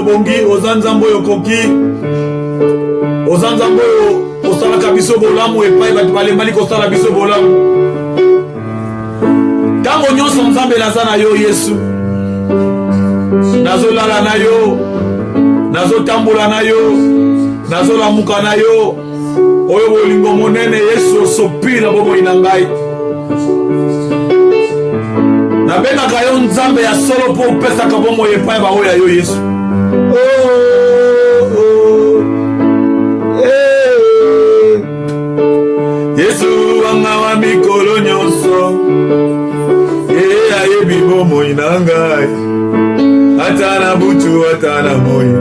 obongi, oza Nzambe oyo okoki, oza Nzambe oyo osalaka biso bolamu epai bato balembani kosala biso bolamu. Ntango nyonso Nzambe naza na yo Yesu, nazolala na yo, nazotambola na yo, nazolamuka na yo. Oyo bolingo monene Yesu osopi na bomoi na ngai. Nabengaka yo Nzambe ya solo mpo opesaka bomoi epai baoyo ya yo Yesu. Oh, oh, eh. Yesu wanga wa mikolo nyonso, ye ayebi bomoi na ngai, ata na butu ata na moi.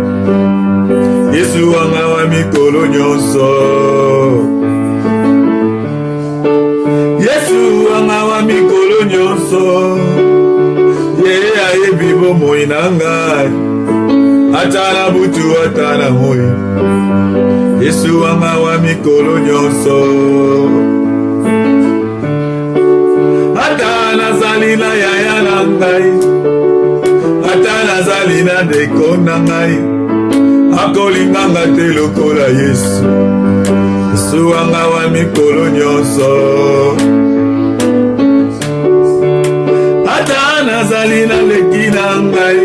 Yesu wanga wa mikolo nyonso, Yesu wanga wa mikolo nyonso, ye ayebi bomoi na ngai, ata na butu ata na moi. Yesu wanga wa mikolo nyonso, ata nazali na yaya na ngai, ata nazali na ndeko na ngai, akolinganga te lokola Yesu. Yesu wanga wa mikolo nyonso, ata nazali na leki na ngai,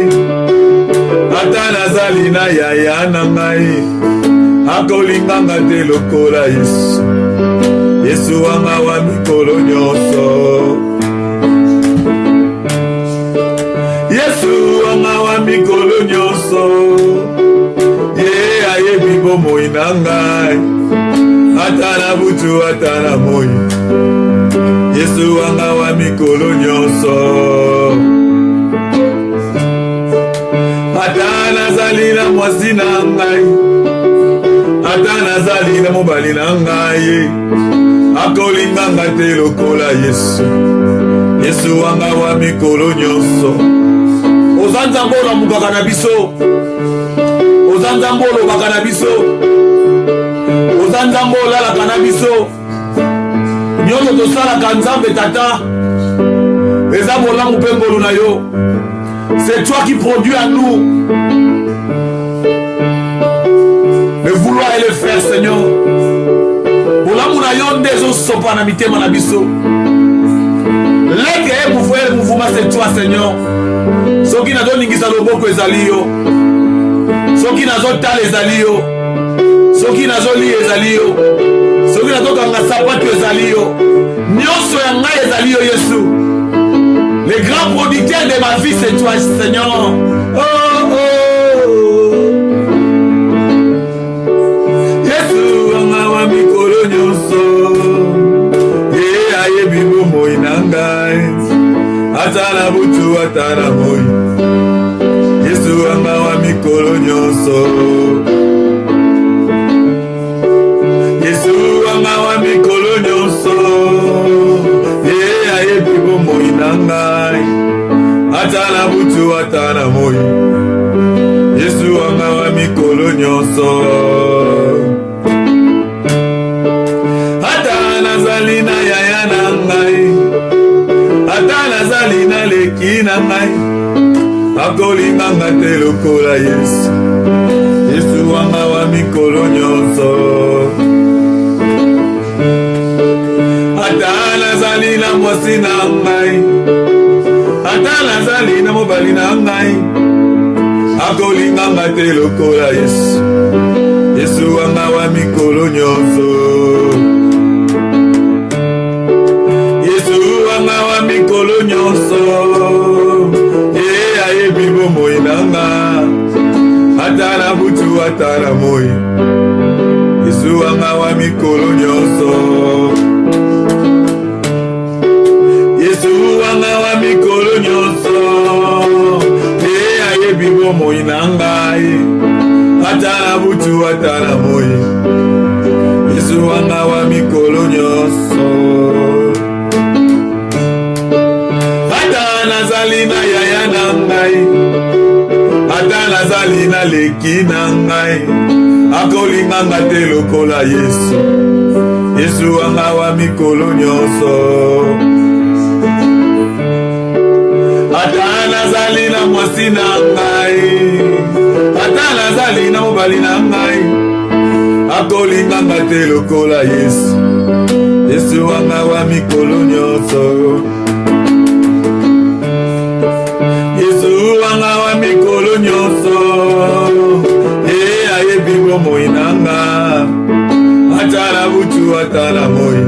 ata nazali na yaya na ngai, akolinganga te lokola Yesu. Yesu wanga wa mikolo nyonso, Yesu wanga wa mikolo nyonso, ye ayebi bomoi na ngai, ata na butu ata na moi. Yesu wanga wa mikolo nyonso, ata nazali na mwasi na ngai, ata nazali na mobali na ngai, akolinganga te lokola Yesu. Yesu wanga wa mikolo nyonso. Oza Nzambe olamukaka na biso, oza Nzambe olobaka na biso, oza Nzambe olalaka na biso. Nyonso tosalaka Nzambe Tata eza bolamu mpe ngolu na yo. C'est toi qui produis à nous le vouloir et le faire, Seigneur. Bolamu na yo nde ezosopa na mitema na biso. L'être et mouvement, le mouvement, c'est toi, Seigneur. Soki nazoningisa loboko ezali yo, soki nazotala ezali yo, soki nazolia ezali yo, soki nazokanga sapato ezali yo, nyonso ya ngai ezali yo Yesu. Le grand producteur de ma vie, c'est toi, Seigneur. Oh, oh, oh. Yesu wanga wa mikolo nyonso, ye ayebi bomoi na ngai, ata na butu ata na moi. Yesu wanga wa mikolo nyonso, Yesu wanga wa mikolo nyonso, ye ayebi bomoi na ngai, ata na butu ata na moi. Yesu wanga wa mikolo nyonso, ata nazali na yaya na ngai, ata nazali na leki na ngai, akolinganga te lokola Yesu. Yesu wanga wa mikolo nyonso, ata nazali na mwasi na ngai, ata nazali na mobali na ngai, akolinganga te lokola Yesu. Yesu wanga wa mikolo nyonso, Yesu wanga wa mikolo nyonso, ye ayebi bomoi na nga, ata na butu ata na moi. Yesu wanga wa mikolo nyonso, Yesu wanga wa mikolo nyonso, ye ayebi bomoi na ngai, ata na butu ata na moi. Yesu wanga wa mikolo nyonso, ata nazali na yaya na ngai, ata nazali na leki na ngai, akolinganga te lokola Yesu. Yesu wanga wa mikolo nyonso, ata nazali na mwasi na ngai, ata Akolinganga te lokola Yesu. Yesu wanga wa mikolo nyonso. Yesu wanga wa mikolo nyonso. Ye ayebi bomoi na nga. Ata na butu ata na moi.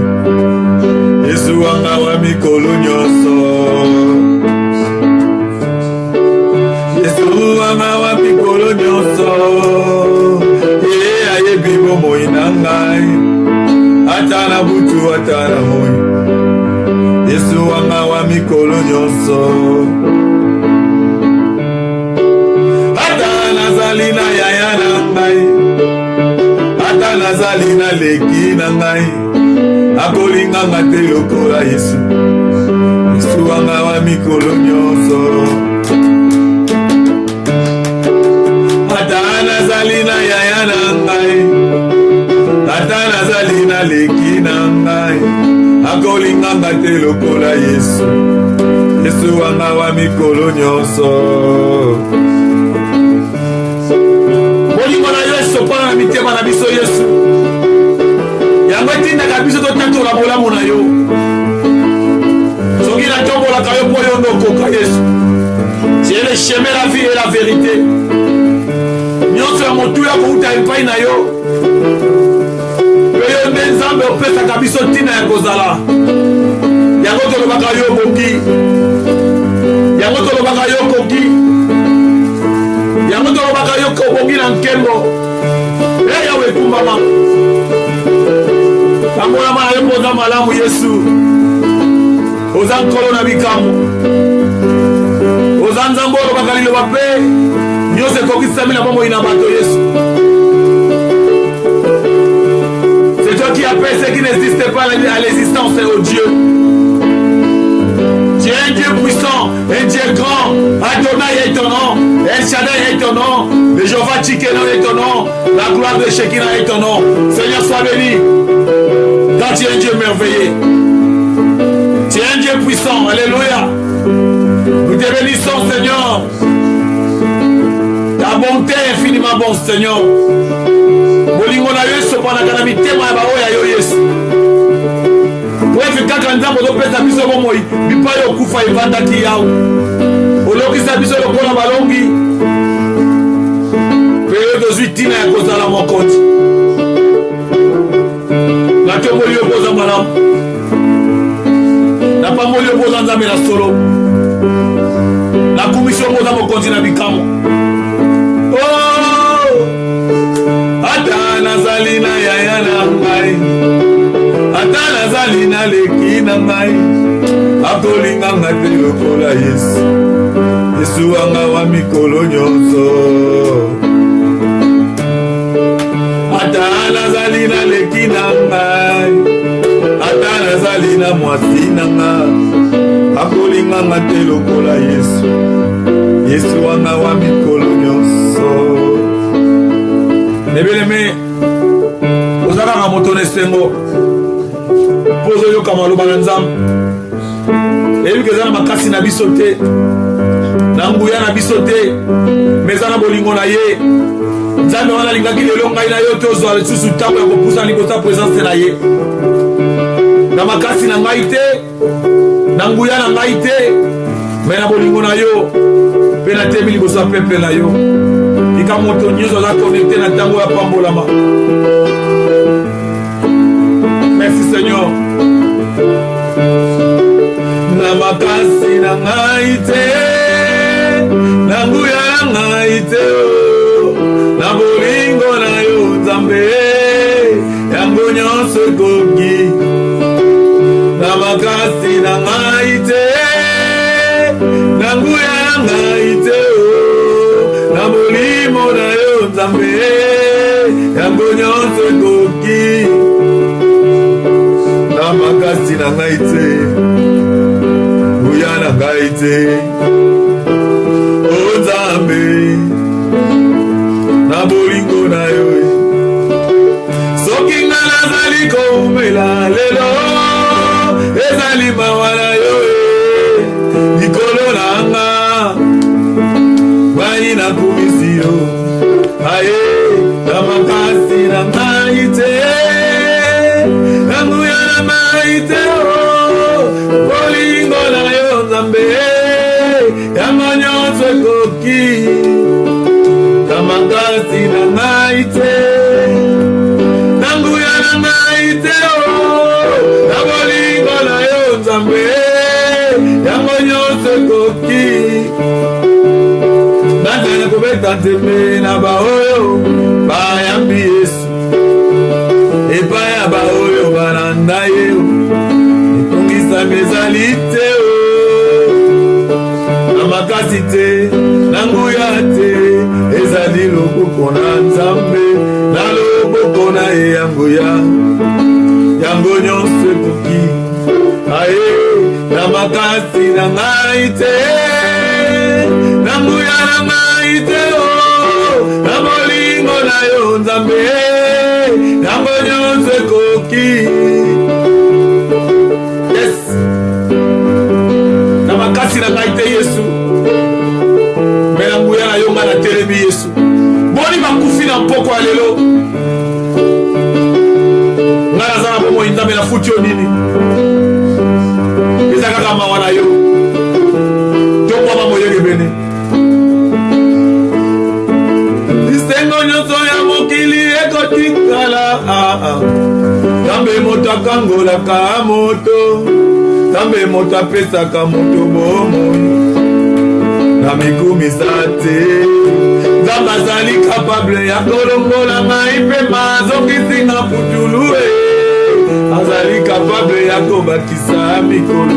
Yesu wanga wa mikolo nyonso. Yesu wanga wa mikolo nyonso. Ye ayebi bomoi na ngai. Ata na butu ata na moi. Yesu wanga wa mikolo nyonso. Ata nazali na yaya na ngai. Ata nazali na leki na ngai. Akolinganga te lokola Yesu. Yesu wanga wa mikolo nyonso. Ata nazali na yaya na ngai. Ata nazali na leki na ngai. Akolinganga te lokola Yesu. Yesu wanga wa mikolo nyonso. Bolingo na yo esopana na mitema na biso Yesu. Yango etindaka biso totatola bolamu na yo. Soki natombolaka yo mpo yo nde okoka Yesu. Tu es le chemin, la vie et la vérité. Nyonso ya motuya kouta epai na yo. Mpe yo nde Nzambe opesaka biso ntina ya kozala. Yango tolobaka yo okoki. Yango tolobaka yo okoki. Yango tolobaka yo obongi na nkembo. E Yawe ekumbama. Pambolama na yo mpo oza malamu Yesu. Oza nkolo na bikamwa. Oza Nzambe olobaka liloba mpe nyonso ekokisami na bomoi na bato Yesu. C'est toi qui appelles ce qui n'existe pas à l'existence, oh Dieu. Tu es un Dieu puissant, un Dieu grand. Adonai est ton nom, El Shaddai est ton nom, le Jéhovah Tchikeno est ton nom, la gloire de Shekinah est ton nom. Seigneur, sois béni. Car tu es un Dieu merveilleux. Tu es un Dieu puissant. Alléluia. Nous te bénissons, Seigneur. Ta bonté est infiniment bon, Seigneur. Bolingo na yo esopanaka na mitema ya baoyo ya yo Yesu. Preuve kaka Nzambe ozopesa biso bomoi bipai okufa evandaki yawe. Olokisa biso lokola balongi. Mpe yo tozwi ntina ya kozala mokonzi. Natomboli yo mpo oza malamu. Napamboli yo mpo oza Nzambe na solo. Nakumisi yo mpo oza mokonzi na bikamwa. Oh! Ata nazali na yaya na ngai, ata nazali na leki na ngai, akolinga nga te lokola Yesu. Yesu wanga wa mikolo nyonso. Ata nazali na leki na ngai, ata nazali na mwasi na nga, akolinga nga te lokola Yesu. Yesu wanga wa mikolo nyonso. Ebeleme, oza kaka moto na esengo mpo ozoyoka maloba na Nzambe. Eyebi eza na makasi na biso te, na nguya na biso te, me eza na bolingo na ye. Nzambe wana alingaki lelo ngai na yo tozwa lisusu ntango ya kopusana liboso ya presence na ye. Na makasi na ngai te, na nguya na ngai te, me na bolingo na yo mpe natemi liboso ya peuple na yo. Tika moto nyonso aza connecte na ntango ya pambolama. Merci Seigneur. Na makasi na ngai te, na nguya na ngai te, na bolingo na yo Nzambe, yango nyonso ekoki. Na makasi na ngai te, na nguya na ngai te, na molimo na yo Nzambe, yango nyonso ekoki. Na makasi na ngai te, nguya na ngai te, o Nzambe, na bolingo na yo. Soki nga nazali koumela lelo, ezali mawa na yo likolo na nga, ngai nakumisi yo, aye na makasi na ngai te. akobeta ntembe na baoyo bayambi Yesu epai ya baoyo balanda ye etungisami ezali te o na makasi te na nguya te ezali loboko na Nzambe na loboko na ye ya nguya yango nyonso ekoki aye na makasi na ngai te na nguya na ngai te o oh, na bolingo na yo nzambe yango nyonso ekoki yes na makasi na ngai te yesu me na nguya na yo ngai natelemi yesu boni bakufi na mpoko ya lelo ngai naza na bomoi nzambe nafuti yo nini eza kaka mawa na yo tokwama moyengebene bisengo nyonso ya mokili ekotikala ah, ah. nzambe moto akangolaka moto nzambe moto apesaka moto bomoi na mikumisa te nzambe azali kapable ya kolongola ngai mpe mazongisi nga putulu e azali kapable ya kobakisa mikolo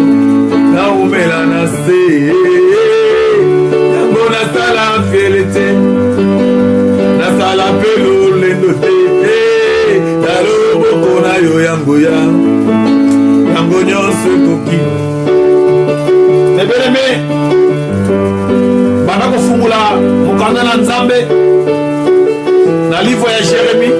naumela na se yango nasala fiele te nasala mpe lolendo te na loboko na yo ya nguya yango nyonso ekoki ebeleme banda kofungola mokanda na nzambe na livre ya jeremie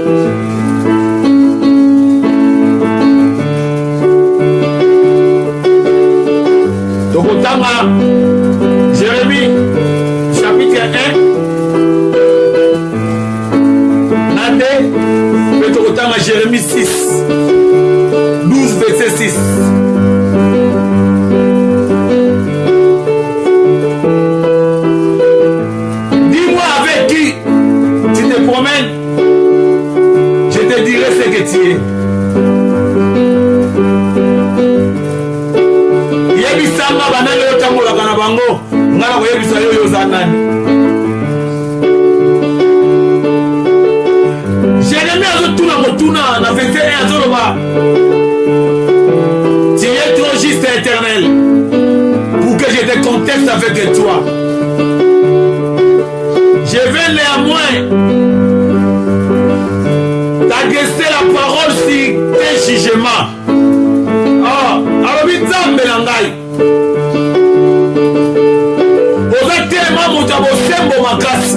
tokotanga jeremie chapitre 1 na nde mpe tokotanga jeremie 6 12 verset 6 Dis-moi avec qui tu te promènes, je te dirai ce que tu es. yebisa nga banani oyo otambolaka na bango nga na koyebisa yo yo oza nani jeremie azotuna motuna na verset 1 azoloba tu es trop juste éternel pour que je te conteste avec toi je vais néanmoins t'adresser la parole sur tes jugements ah, alobi nzambe na ngai oza telema moto ya bosembo makasi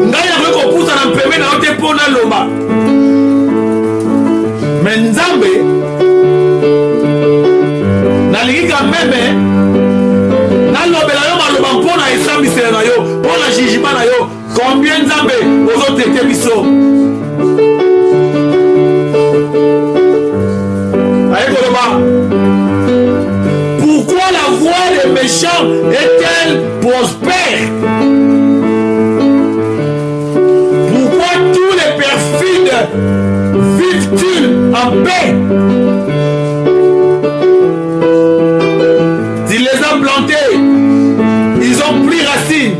ngai nakoki kopusana mpembe na yo te mpo naloba me nzambe nalingi ka meme nalobela yo maloba mpo na esambisela na yo mpo na jugement na yo combien nzambe ozotraite biso aye koloba pourquoi la voix des méchants est-elle prospère pourquoi tous les perfides vivent-ils en paix Il les a plantés. Ils ont pris racine.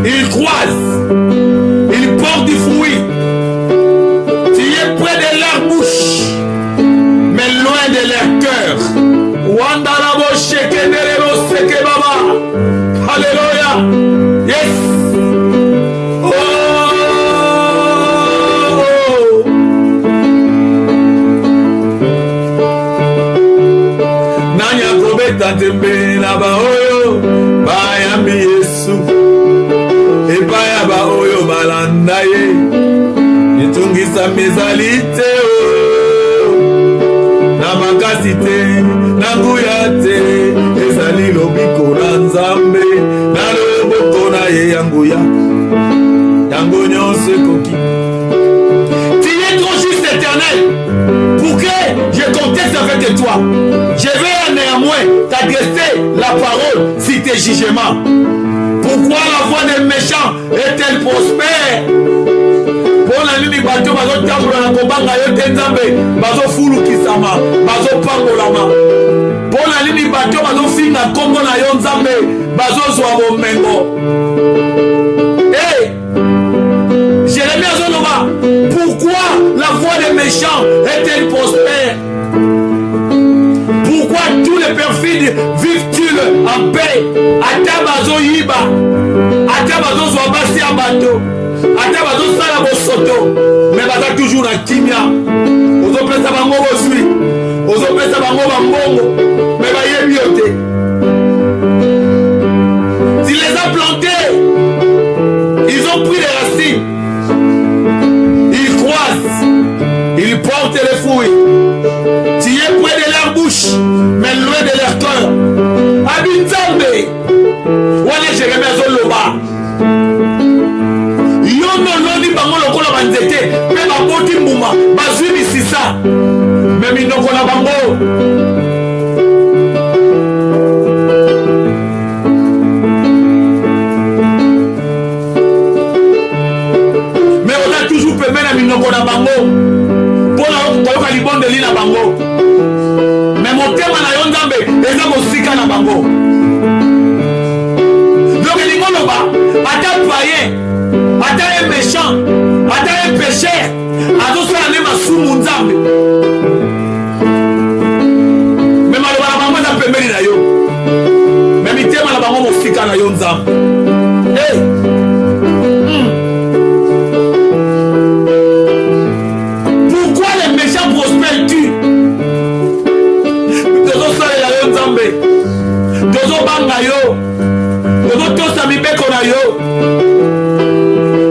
Ils croisent. Ils portent du fruit. Tu es près de leur bouche, mais loin de leur cœur. Wandarabo shekenderebo sekebaba. Alléluia. Yes. Oh. Nani akobeta ntembe na baoyo bayambi Yesu epai ya baoyo balanda ye mitungisami ezali te o na makasi te na nguya te ezali lobiko na nzambe na loboko na ye ya nguya yango nyonso ekoki Tu es trop juste éternel pour que je conteste avec toi. Je vais néanmoins t'adresser la parole sur tes jugements. Pourquoi la voix des méchants est-elle prospère mpo na nini bato bazotambola na kobanga yo te nzambe bazofulukisama bazopangolama mpo na na nini bato bazofinga nkombo na yo Nzambe bazozwa bomengo? Hey! Jérémie azoloba, pourquoi la voix des méchants est-elle prospère? Pourquoi tous les perfides vivent-ils en paix? Ata bazoyiba, ata bazozwa basi ya bato, ata bazosala bosoto, mais baza toujours na kimia. Ozopesa bango bozwi, ozopesa bango bambongo, mais bayebi yo te. Tu les as plantés, ils ont pris les racines, ils croissent, ils portent les fruits. Tu es près de leur bouche, mais loin de leur cœur. Abi Nzambe, wana Jérémie azoloba, yo noloni bango lokola banzete mpe baboti mbuma, bazwi misisa, me minoko na bango me oza toujours pembeni ya minoko na bango mpo na koyoka libondeli na bango, me motema na yo Nzambe eza mosika na bango. Donc elingi oloba, ata payen, ata ye méchant, ata ye pécher, azosala nde masumu Nzambe, me maloba na bango eza pembeni na yo, me mitema na bango mosika na yo Nzambe. Hey! Pourquoi les méchants prospèrent-tu? Tozosalela yo Nzambe, tozobanga yo, tozotosa mibeko na yo,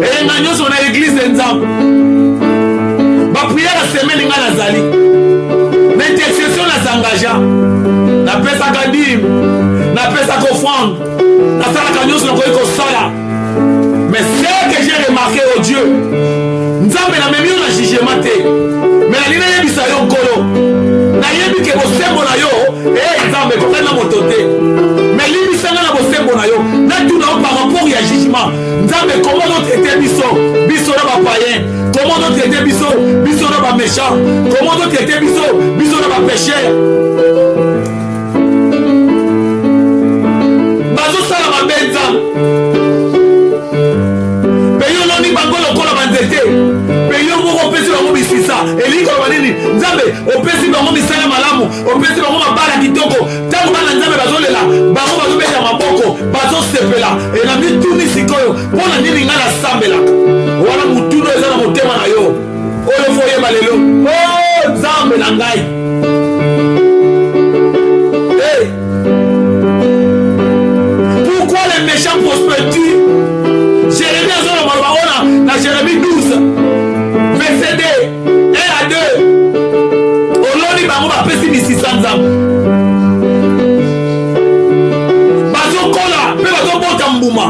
eyenga nyonso na église Nzambe, baprière ya semaine ngai nazali na intercession, nazangaja, napesaka dîme, napesaka offrande, nasalaka nyonso nakoki kosala. Mais ce que j'ai remarqué, oh Dieu Nzambe, namemi yo na jugement te, mais nalingi nayebisa yo Nkolo, nayebi ke bosembo na yo e Nzambe ekokani na moto te, mais limbisanga na bosembo na yo, natuna yo par rapport ya jugement Nzambe, comment ozotraite biso, biso na bapayen? Comment ozotraite biso, biso na baméchant? Comment ozotraite biso, biso na bapécheur bazosala mabe Nzambe? Mpe yo oloni bango lokola banzete, mpe yo moko opesi bango misisa. Elingi koloba nini Nzambe? Opesi bango misala malamu, opesi bango mabala kitoko. Ntango bana Nzambe bazolela, bango bazobeta maboko, bazosepela. E na mituni sikoyo, mpo na nini ngai nasambelaka? Wana motuna eza na motema na yo oyo fo oyeba lelo, o Nzambe na ngai. Hey! Pourquoi les méchants prospèrent-tu? Jérémie azoloba maloba oyo na Jérémie 12 verset 2 1 à 2. Oloni bango, bapesi misisa Nzambe, bazokola mpe bazobota mbuma.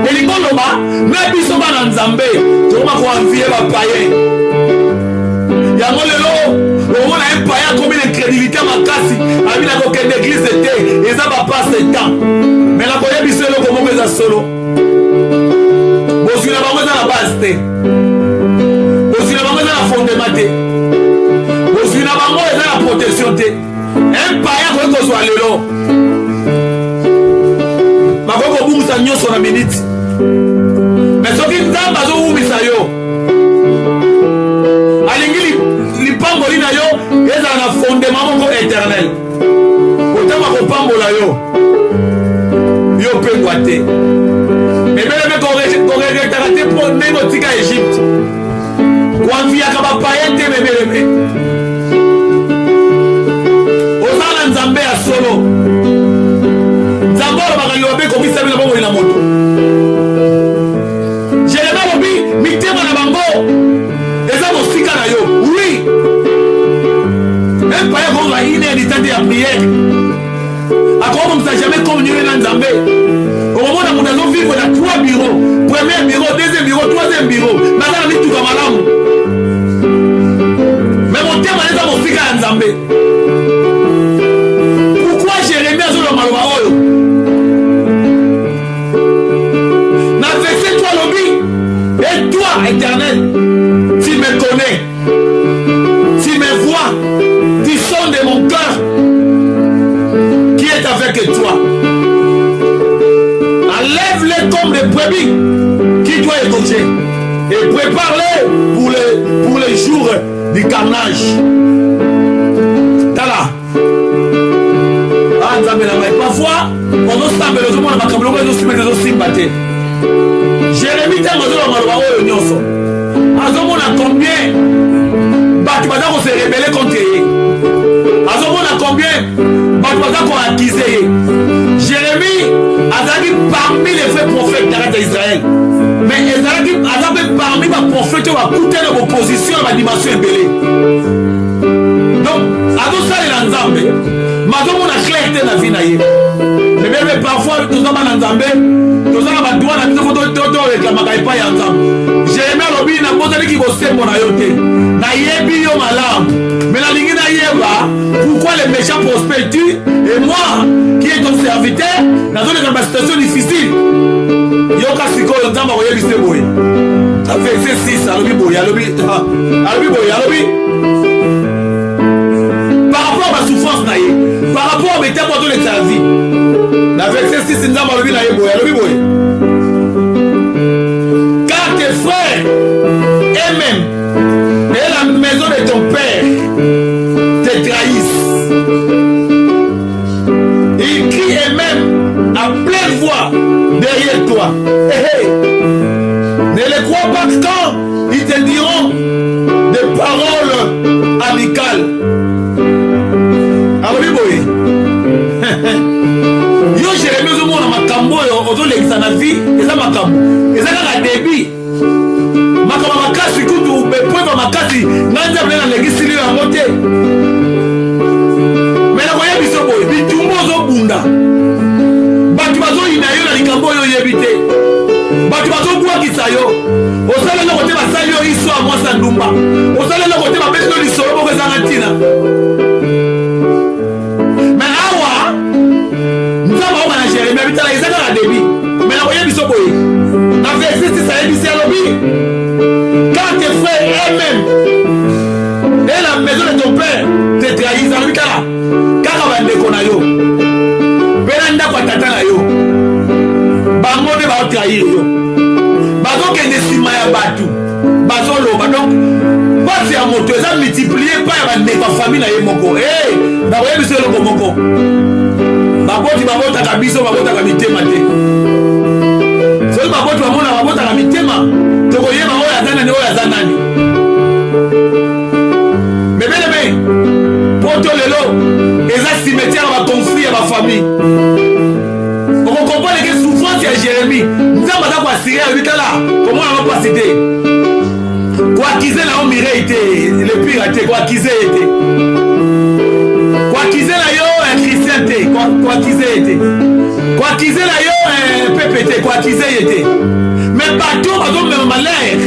Elingi oloba na biso bana Nzambe tokoma koenvier bapayen. Yango lelo omona ye payen akomi na incrédulité makasi, abi na kokende église te, eza bapasse temps. Me nakoyebisa eloko moko eza solo, bozwi na bango eza na base te, bozwi na bango eza na fondement te, bozwi na bango eza na protection te. Un payen akoki kozwa lelo, bakoki kobungisa nyonso na miniti, me soki Nzambe azowumisa yo, alingi lipamboli na yo ezala na fondement moko éternel. Otanga kopambola yo, yo pengwa te, ebeleme koregretaka te mpo ndenge otika Egypte. Koenviaka bapayen te, bebeleme oza na Nzambe ya solo. Nzambe olobaka liloba mpe ekokisami na bomoi na moto. Jeremi alobi mitema na bango eza mosika na yo. Oui, un payen akozwa une heure du temps te ya prière, akobongisa jamais communion na Nzambe. Okomona moto azovivre na trois bureau, premier bureau, deuxième bureau, troisième bureau, naza na mituka malamu, me motema eza mosika ya Nzambe. Pourquoi Jérémie azoloba maloba oyo na verset 3? Alobi: et toi, Éternel, tu me connais, tu me vois, tu sondes mon cœur. brebis qui doit égorger et prépare-les pour les, pour les jours du carnage. Tala. Ah, nzambe na ngai parfois ozosambela ozomona makambo loko ezosimba te ezosimba te jeremi ntango azoloba maloba oyo nyonso azomona combien bato baza kose rebele contre ye azomona combien bato baza koakize ye jeremi azalaki parmi les vrais prophètes na kati ya israel mais ezalaki aza mpe parmi baprophète oyo bakutani na boposition ya badimension ebele donc azosalela nzambe mais azomona clair te na vie na ye mais bien parfois toza bana nzambe toza na badroit na biso fo toreklamaka epai ya nzambe jeremi alobi nabozaliki bosembo na yo te nayebi yo malamu mais nalingi nayeba pourquoi les méchants prospèrent tu et moi qui est ton serviteur nazoleka na basituation difficile yoka sikoyo nzambe akoyebisa boye na verset 6 alobi boye alobi alobi boye alobi par rapport à basouffrance na ye par rapport à betako azolekisa ya vie na verset 6 nzambe alobi na ye boye alobi boye car tes frères eux-mêmes et la maison de ton père te trahissent ils crient eux-mêmes à pleine voix derrière toi hey, hey. ne les crois pas quand ils te diront des paroles amicales alobi boye yo jeremi ozomona makambo oyo ozolekisa na vie eza makambo eza kaka debut makambo makasi kutu bepreuve makasi ngai nzambe nde nalekisili yo yango te me nakoyebiso boye bitumba ozobunda bato bazoyina yo na likambo oyo oyebi te bato bazobwakisa yo osala eloko te basali yo iso ya mwasi ya ndumba osala eloko te babeti yo lisolo moko ezanga ntina me awa nzambe aoba na jeremie abitala eza kaka debi me nakoyebi biso boye na verset 6 ayebisi alobi car tes frères eux-mêmes et la maison de ton père te trahise alobi tala kaka bandeko na yo mpe na ndako ya tata na yo bango nde baotrahir yo bazokende nsima ya bato bazoloba donc mpasi ya moto eza multiplie epai ya bandeko ya famille na ye moko hey, nakoyebisa eloko moko baboti babotaka biso babotaka mitema te soki baboti bamona babotaka mitema tokoyeba oyo aza nani oyo aza nani mebeleme poto lelo eza cimetière ya baconflit ya bafamille okokomprendre ke souffrance ya jérémie nzambe aza koasire alobi tala komona no mpasi te koakize na yo mireille te le pire te koakize ye te koakize na yo eh, christian te koakize ye te koakize na yo eh, pepe te koakize ye te me bato bazomema malere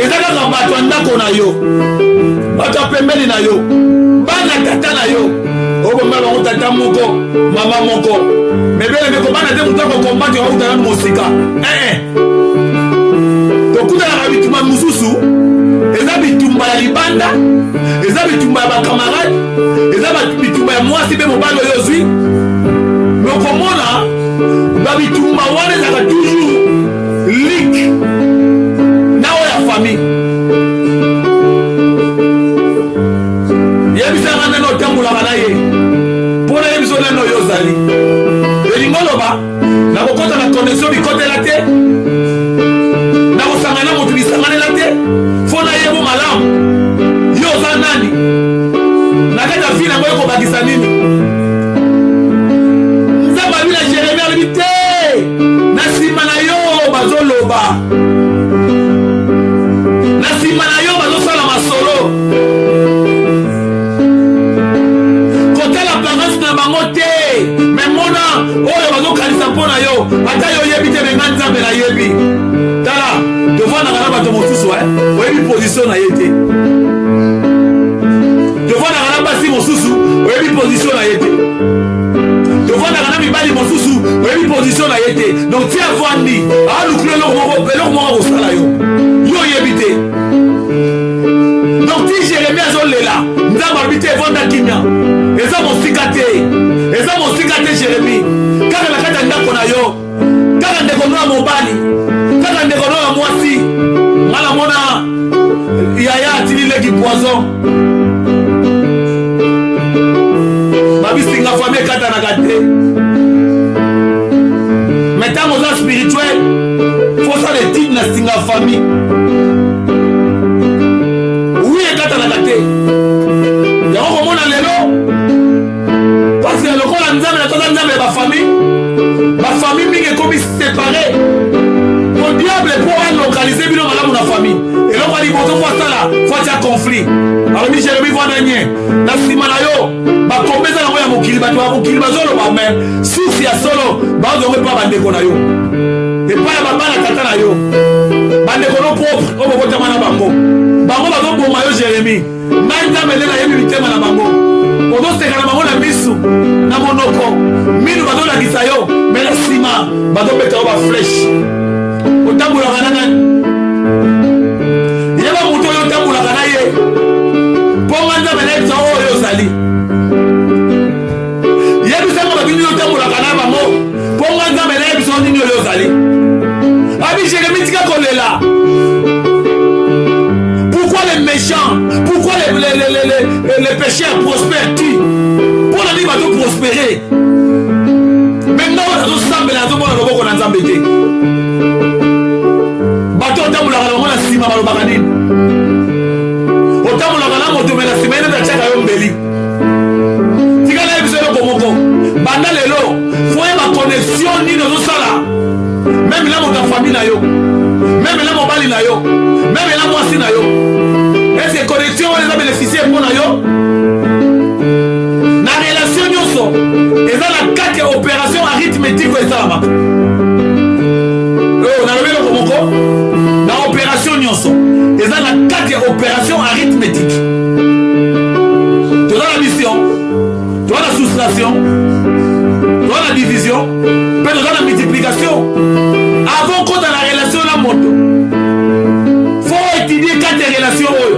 eza kaka bato ya ndako na yo bato ya pembeni na yo bana tata na yo okomema bango tata moko mama moko mebele meko bana te moto akokombate auta nanu mosika ee eh, eh. tokutanaka bitumba mosusu eza bitumba ya libanda eza bitumba ya bakamarade eza bitumba ya mwasi mpe mobali oyo ozwi me okomona babitumba wana ezalaka toujours lik na oyo ya famille yebisanga nani otambolaka na ye mpo na yebiso nani oyo ozali elingi oloba nakokɔta na connexion bikotela te nakosangana moto bisanganela te fo nayebo malamu yo oza nani na kati ya vi nango ekobakisa nini nzambe abi na jeremie alobi te na nsima na yo bazoloba na nsima na yo bazosala masolo kotala apparence na bango te me mona oyo bazokanisa mpo na yo ata yo oyebi te me ngai nzambe nayebi tala tovandaka na bato mosusu eh? oyebi position na ye te tovandaka na basi mosusu oyebi position na ye te tovandaka na mibali mosusu oyebi position na ye te donc ti avandi alukula eloko moko akosala yo yo oyebi te donc ti jeremie azolela nzambe alobi te evanda kimia eza mosika te eza mosika te jeremie kaka na kati ya ndako na yo kaka ndeko no yo. Babisinga famille ekatanaka te. Mais ntango oza spirituel, faut osala etide na singa famille. Oui, ekatanaka te. Yango komona lelo parce que lokola nzambe na toza nzambe ya bafamille, bafamille mingi ekomi séparé. Po diable mpo alocalize bino malamu na famille, eloko ya liboso fo asala, fo atya conflit. Alobi Jeremi, vanda nye na nsima na yo, bakombe eza nango ya mokili, bato ya mokili bazoloba, me susi ya solo bazongo epa bandeko na yo, epai ya babana tata na yo, bandeko no propre oyo bobotama na bango, bango bazoboma yo. Jeremi, ngai Nzambe nde nayebi mitema na bango. Ozoseka na bango na misu, na monoko, minu bazolakisa yo, me na nsima bazobeta yo bafleshe. Otambolaka na nani? Yeba moto oyo otambolaka na ye, mpo nga Nzambe nayebisa oyo ozali. Yebisanga bato nini otambolaka na bango, mpo nga Nzambe nayebisa nini oyo ozali. Abi Jeremi, tika kolela. Pourquoi les méchants, pourquoi les pécheurs prospèrent-ils? Mpo na nini bato prospérer, me ngai oyo nazosambela, nazomona loboko na Nzambe te? Bato otambolaka na bango na nsima balobaka nini? Otambolaka na moto, me na nsima ye nde atiaka yo mbeli. Tika nayebisa eloko moko: banda lelo, foyeba connexion nini ozosala, meme na moto ya famille na yo, meme na mobali na yo, meme na mwasi na yo. Est-ce connexion wana eza bénéficie mpo na yo? Na relation nyonso eza na kati ya opération arithmétique oyo esalamaka oyo. Nalobi eloko moko: na opération nyonso eza na kati ya opération arithmétique. Toza na mission, toza na soustraction, toza na division, mpe toza na multiplication. Avant kota na relation na moto, faut étudier quatre relation oyo.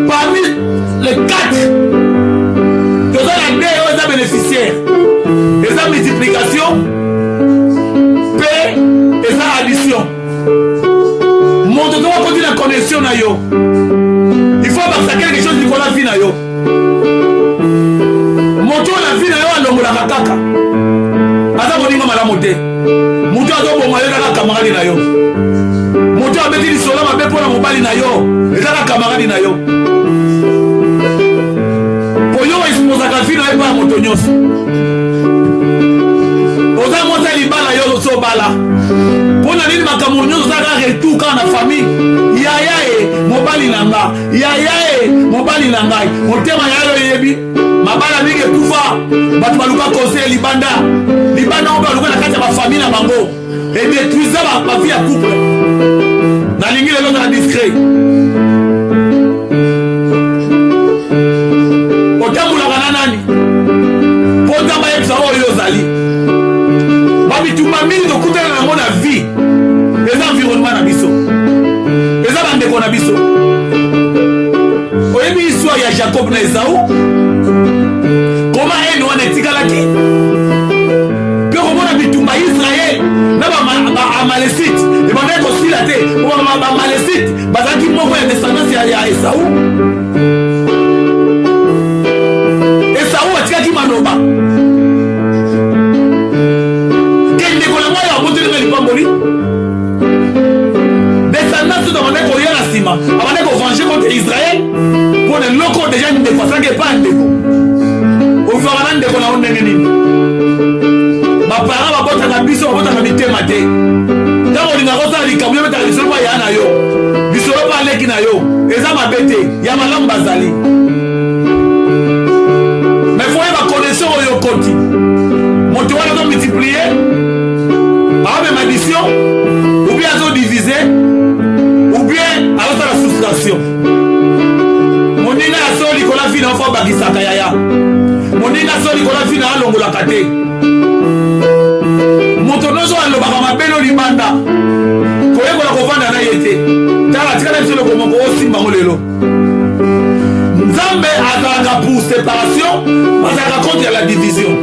Parmi les quatre, toza na deux oyo eza bénéficiaire: eza multiplication mpe eza addition. Moto to akoti na connexion na yo, il faut abakisa quelque chose likolo ya vie na yo. Moto oyo na vie na yo alongolaka kaka, aza koninga malamu te. Moto azoboma yo, ezaka camarade na yo. Moto abeti lisolo mabe mpo na mobali na yo, ezaka camarade na yo. Po yo exposaka vie na yo epai ya moto nyonso. Oza mwasi ya libala, yo ozobala, mpo na nini makambo nyonso ozalaka retour kaka na famille? Yaya e mobali na nga, yaya e mobali na ngai, motema ya yo eyebi. Mabala mingi ekufa, bato baluka conseil libanda, libanda oyo baluka na kati ya bafamille na bango, edétruisa bavie ya couple. Nalingi lelo ozala discret. Otambolaka na nani? Mpo Nzambe ayebisa oyo ozali. Babitumba mingi tokutana yango na vie eza environnement na biso, eza bandeko na biso. Oyebi histoire ya Jacob na Esau, koma ene wana etikalaki mpe komona bitumba Israel na Baamalesite ebandaki kosila te, po Baamalesite bazalaki moko ya descendance ya Esau. Esau atikaki maloba ke ndeko na ngai abotelinga lipamboli. Descendance oyo abandaki koya na nsima abandaki kovange contre Israel mpo na eloko deja ndeko asalaki epai ya ndeko. Ozwaka na ndeko na yo ndenge nini? Baparent babotaka biso, babotaka mitema te. Ntango olingaka osala likambo, yo betaka lisolo mpo aya na yo, lisolo mpo aleki na yo. Eza mabe te, ya malamu bazali, mais faut oyeba connexion oyo okoti. Moto wana azomultiplie, aomema addition, ou bien azodivise, ou bien azosala soustraction. Moninga ya solo likolo ya vie na fo abakisaka, yaya. Moninga solo likolo ya vie na alongolaka te. Moto nyonso alobaka mabe no libanda, koyekola kovanda na ye te. Tala, tikala biso eloko moko osimba ngo lelo: Nzambe azalaka pour séparation, azalaka contre la division.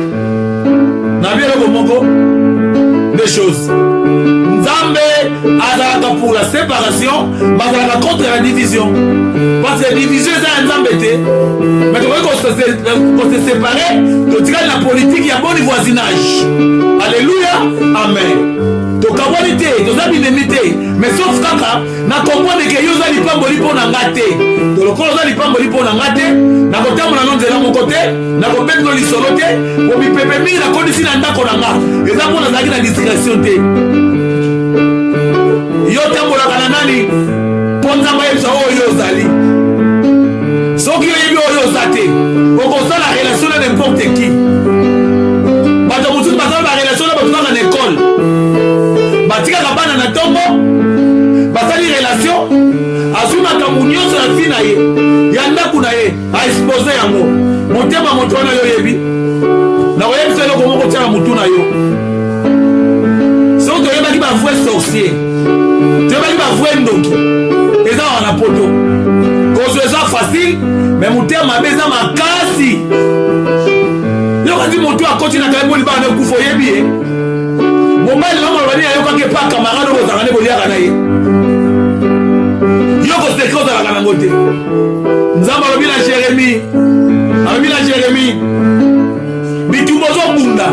Nabi eloko moko, deux choses: Nzambe azalaka Bazalaka pour la séparation, bazalaka contre la division. Parce que division eza ya Nzambe te. Mais tokoki ko se séparer, totikali na politique ya bon voisinage. Alléluia, amen. Tokabwani te, toza binemi te, mais sauf kaka na comprendre ke yo oza lipamboli mpo na nga te. To lokola oza lipamboli mpo na nga te, nakotambola no nzela moko te, nakobeti no lisolo te, po mipepe mingi nakodisi na ndako na nga eza mpo nazalaki na discretion te. Yo tambolaka na nani mpo Nzambe ayebisa oyo yo ozali? Soki oyebi oyo oza te, okosala relation na n'importe qui. Bato mosusu basala barelation na bato kaka na ekole, batikaka bana na ntongo, basali relation, azwi makambo nyonso ya vi na ye, ya ndako na ye, aexpose yango. Motema moto wana yo oyebi, nakoyebisa eloko moko, tia na motu na yo. Soki toyebaki ba vrai sorcier, toyebaki ba vrai ndoki, eza awa na poto. Kozwa eza facile, me motema mabe eza makasi. Yokati motu akoti na kaye mpo libala na ekufa, oyebi ye mobali na maloba nini ayokaki epa camarade oyo bozalaka nde boliaka na ye, yo koseka ozalaka nango te. Nzambe alobi na Jeremi, alobi na Jeremi, bitumba ozobunda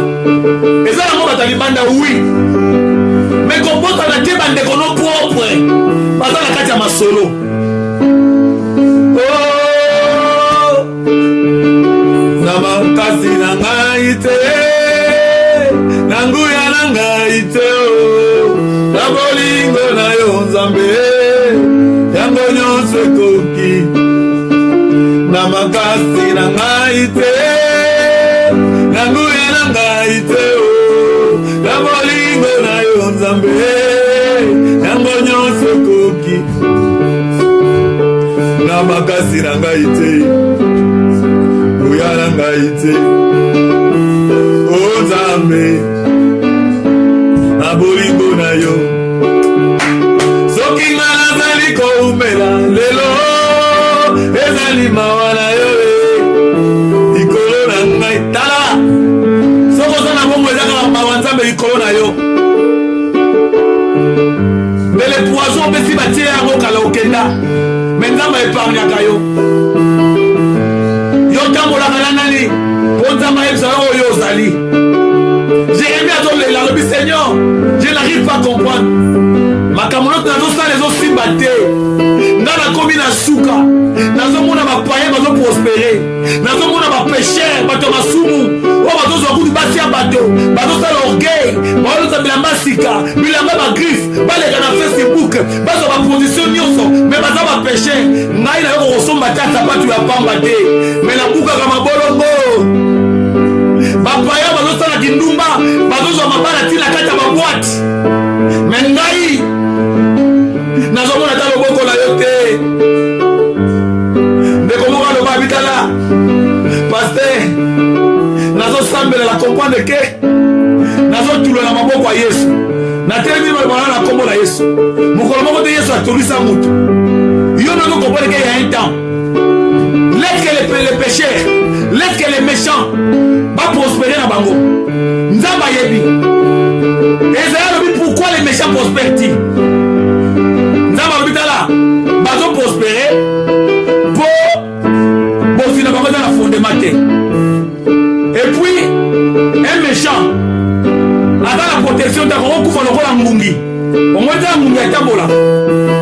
eza yango bato ya libanda, wi, me kobosana te bandeko no propre baza na kati ya masolo. Oh, na makasi na ngai te, na nguya na ngai te, oh, na bolingo na yo Nzambe, yango nyonso ekoki. Na makasi na ngai te, na nguya na ngai te, oh, na bolingo na yo Nzambe, yango nyonso ekoki. Na makasi na ngai te, nguya na ngai te, o Nzambe, na bolingo na yo. Soki nga nazali koumela lelo, ezali mawa na yo e likolo na ngai. Tala, soki oza na bongo, eza kaka mawa Nzambe likolo na yo. Mbele poison opesi batie yango kala okenda, me Nzambe aepargnaka yo. Yo tambolaka na nani mpo Nzambe ayebisa yo oyo ozali? Jérémie azolela, alobi: Seigneur, je n'arrive pas à comprendre makambo nyonso nazosala, ezosimba te. Nga nakomi na suka, nazomona bapayen bazoprospere, nazomona bapesher, bato ya masumu oyo bazozwa kutu basi ya bato, bazosala orgueil, baolota bilamba sika, bilamba bagriffe, baleka na Facebook, bazwa baposition nyonso, me baza bapesher. Ngai nayoka kosomba te sapatu ya pamba te, me nabukaka mabolongo. Bapaya bazosala kindumba, bazozwa mabala ntina kati ya babwate, me ngai nazomona ata loboko na yo te. Ndeko moko aloba, abitala paster, nazosambela, na comprendre ke nazotula na maboko ya Yesu. Natelemi maloba na nkombo na Yesu. Mokolo moko te Yesu atolisa motu. Yo nazo comprendre ke ya un temps, laisse que les pécheurs, laisse que les méchants baprospere na bango. Nzambe ayebi. Ezali alobi: pourquoi les méchants prospèrent-ils? Nzambe alobi: tala, bazoprospere mpo bozwi na bango eza na fondement te. Et puis un méchant aza na protection te, akokokufa lokola ngungi. Omoi te ngungi atambola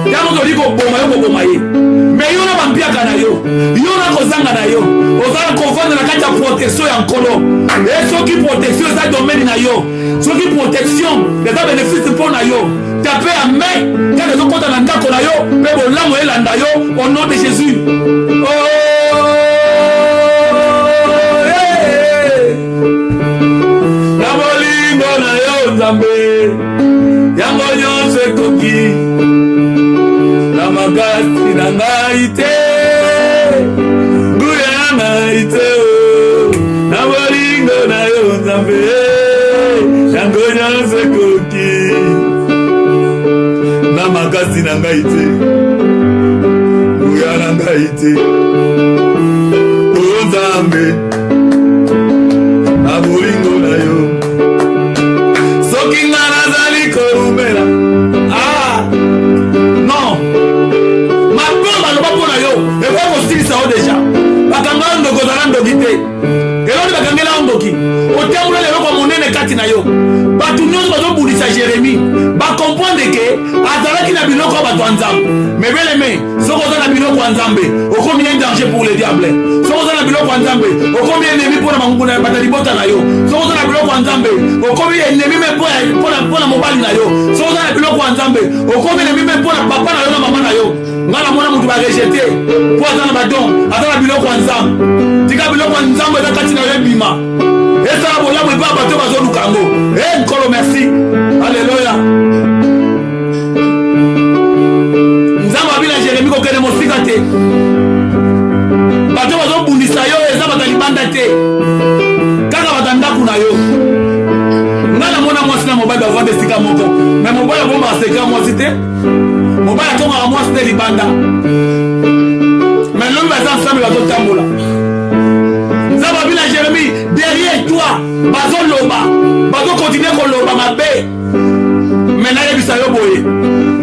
ntango toli koboma yo, koboma ye, me yo na bampiaka na yo, yo na kozanga na yo, ozala kovanda na kati ya protection ya Nkolo. E soki protection eza domaine na yo, soki protection eza bénéfice mpo na yo, tape ya main kaka ezokɔta na ndako na yo, mpe bolamu elanda yo au nom de Jésus. Oh, hey. Na bolingo na yo Nzambe, yango nyonso ekoki. Na makasi na ngai te, nguya na ngai te, o, na bolingo na yo Nzambe, yango nyonso ekoki. Na makasi na ngai te, nguya na ngai te, o Nzambe, na bolingo na yo. Soki nga nazali koumela, ah! bato ya Nzambe. Mais bien aimé, soki oza na biloko ya Nzambe, okomi un danger pour le diable. Soki oza na biloko ya Nzambe, okomi ennemi mpo na banguna bato ya libota na yo. Soki oza na biloko ya Nzambe, okomi ennemi me mpo na mobali na yo. Soki oza na biloko ya Nzambe, okomi ennemi me mpo na papa na yo na mama na yo. Nga namona moto barejete mpo aza na badon, aza na biloko ya Nzambe. Tika biloko ya Nzambe eza kati na yo ebima, esala bolamu epai ya bato bazoluka yango. E Nkolo, merci, aleluya. Nzambe abi na Jeremi, kokende mosika te, bato bazobundisa yo eza bato ya libanda te, kaka bato ya ndako na yo. Ngai namona mwasi na mobali bavanda esika moko, me mobali abombaka sekre mwasi te, mobali atongaka mwasi te libanda, me lobi baza ensemble, bazotambola. Nzambe abi na Jeremi, derrière toi bazoloba, bazokontinue koloba mabe. Me nayebisa yo boye,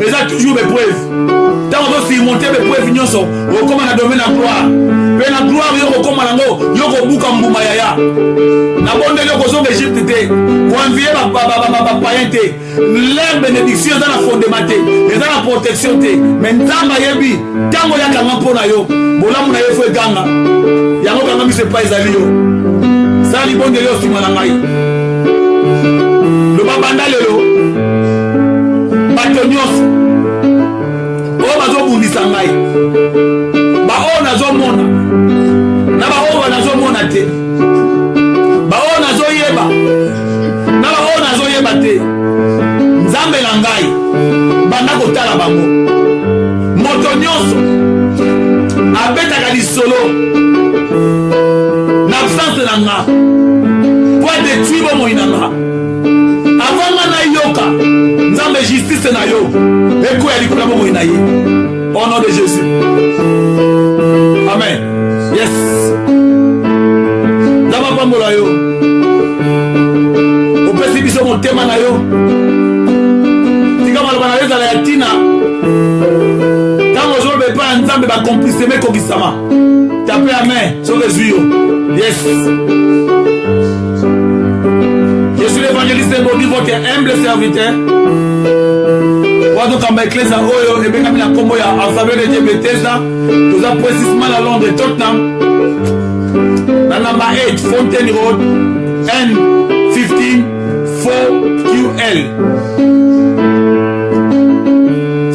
eza toujours bepreuve. Ntango ozosurmonte bepreuve nyonso, okóma na domaine ya gloire. Mpe na gloire yo kokóma nango, yo kobuka mbuma. Yaya, nabondeli yo, kozonga Egypte te, koenvie bapayen te. Leur bénédiction eza na fondement te, eza na protection te. Me Nzambe ayebi ntango yakanga mpo na yo, bolamu na ye fo eganga yango. Kanga miso epai ezali yo, sala libondeli yo nsima na ngai, loba: banda lelo, bato nyonso oyo bazobundisa ngai, baoyo nazomona na baoyo nazomona te, baoyo nazoyeba na baoyo nazoyeba te, Nzambe na ngai, banda kotala bango. Moto nyonso abetaka lisolo na absence na nga po adétruire bomoi na nga, avant nga nayoka, Nzambe, justice na yo ekoya likolo ya bomoi na ye, au nom de Jésus, amen. Yes, Nzambe apambola yo. Opesi biso motema na yo, tika maloba na yo ezala ya ntina. Ntango ozoloba epai ya Nzambe, bacomplissement ekokisama. Tape amen soki ezwi yo. Yes, je suis l'évangéliste Bodi, votre humble serviteur. Wazokamba eklesa oyo ebengami na nkombo ya Assemblée de Dieu Bethesda. Toza précisement na Londres, Tottenham, na number 8 Fountain Road, N 15 4 QL.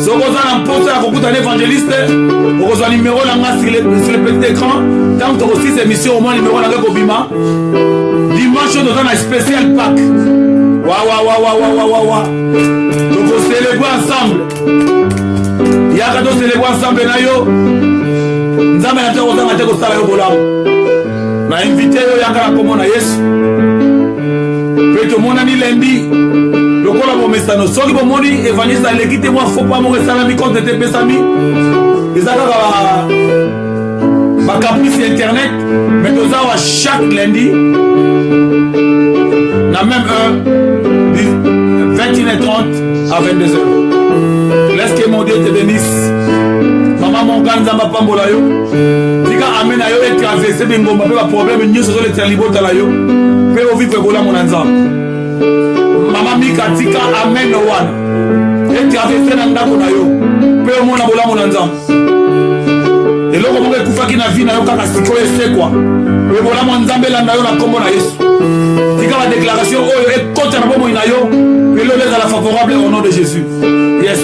Soki oza na mposa ya kokutana évangéliste, okozwa nimero na nga sur le petit écran. Ntango tokosisa émission, omwa nimero na nga ekobima. Dimanche oyo toza na spécial Pâques, wawawawawawawa, tokocélébrer ensemble. Yaka tocélébrer ensemble na yo. Nzambe na te kozanga te kosala yo bolamu. Na invite yo, yaka na komona Yesu. Mpe tomonani lundi lokola bomesano. Soki bomoni évangéliste aleki te, mwa faux pas moko esalami, compte te epesami, eza kaka bacaprice ya internet. Mais toza wa chaque lundi na même heure, 21h30 à 22h. Laisse que mon Dieu te bénisse. Mama Monga, Nzambe apambola yo. Tika amen na yo etraverse bingomba mpe baproblème nyonso ezoletela libota na yo, mpe ovivre bolamu na Nzambe. Mama Mika, tika amen wana etraverse na ndako na yo mpe omona bolamu na Nzambe. Eloko moko ekufaki na vie na yo, kaka sikoyo esekwa mpe bolamu ya Nzambe elanda yo na nkombo na Yesu. Tika badéclaration oyo ekota na bomoi na yo mpe lelo ezala favorable, au nom de Jésus. Yes,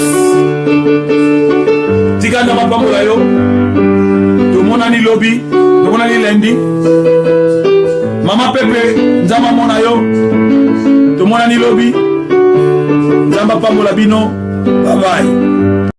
tika Nzambe apambola yo. Tomonani lobi, tomonani lundi. Mama Pepe, Nzambe amona yo. Tomonani lobi. Nzambe apambola bino. Bye bye.